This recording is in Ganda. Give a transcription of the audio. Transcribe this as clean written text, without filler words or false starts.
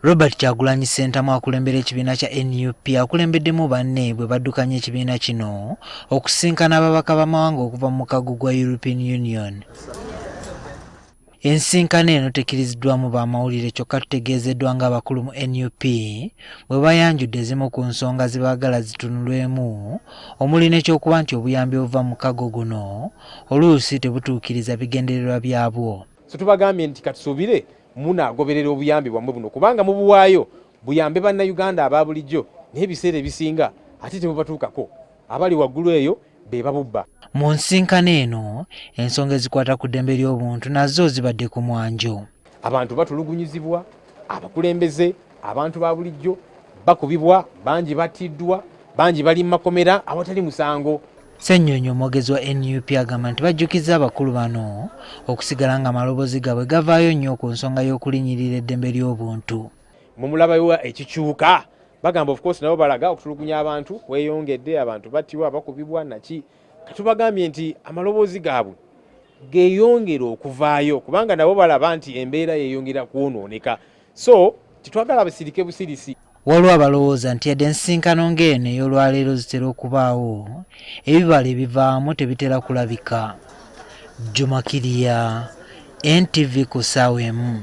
Robert Kyagulanyi Ssentamu akulembera ekibiina kya nup akulembeddemu banne bwe baddukanya ekibiina kino okusisinkana ababaka b'amawanga okuva mu mukago gwa European Union. Ensisinkano eno tekkiriziddwamu bamawulire kyokka tutegeezeddwa ng'abakulu mu nup bwe bayanjudde ezimu ku nsonga ze baagala zitunulwemu omuli n'ekyokuba nti obuyambi obuva mu mukago guno oluusi tebutuukiriza bigendererwa byabwo. So tubagambye nti katusuubire munaagoberera obuyambi bwammwe buno kubanga mubuwaayo buyambe bannayuganda aba bulijjo naye ebiseera ebisinga ate tebubatuukako, abali waggulu eyo be babubba. Mu nsisinkano eno, ensonga ezikwata ku ddembe ly'obuntu nazo zibadde ku mwanjo. Abantu batulugunyizibwa, abakulembeze, abantu ba bulijjo bakubibwa, bangi battiddwa, bangi bali mu makomera awatali musango. Ssennyonyi omwogezi wa nup agamba nti bajjukizza abakulu bano okusigala nga amaloboozi gaabwe gavaayo nnyo ku nsonga y'okulinnyirira eddembe ly'obuntu. Mumulabayo ekikyuka bagamba of course nabo balaga okutulugunya abantu kweyongedde, abantu battibwa, bakubibwa naki. Katubagambye nti amaloboozi gaabwe geeyongera okuvaayo kubanga nabo balaba nti embeera yeeyongera kwonooneka, so tetwagala basirike busirisi. Waliwo abalowooza nti yadde ensisinkano ng'eno ey'olwaleero zitera okubaawo, ebibala ebivaamu tebitera kulabika. Juma Kirya, NTV ku ssaawa emu.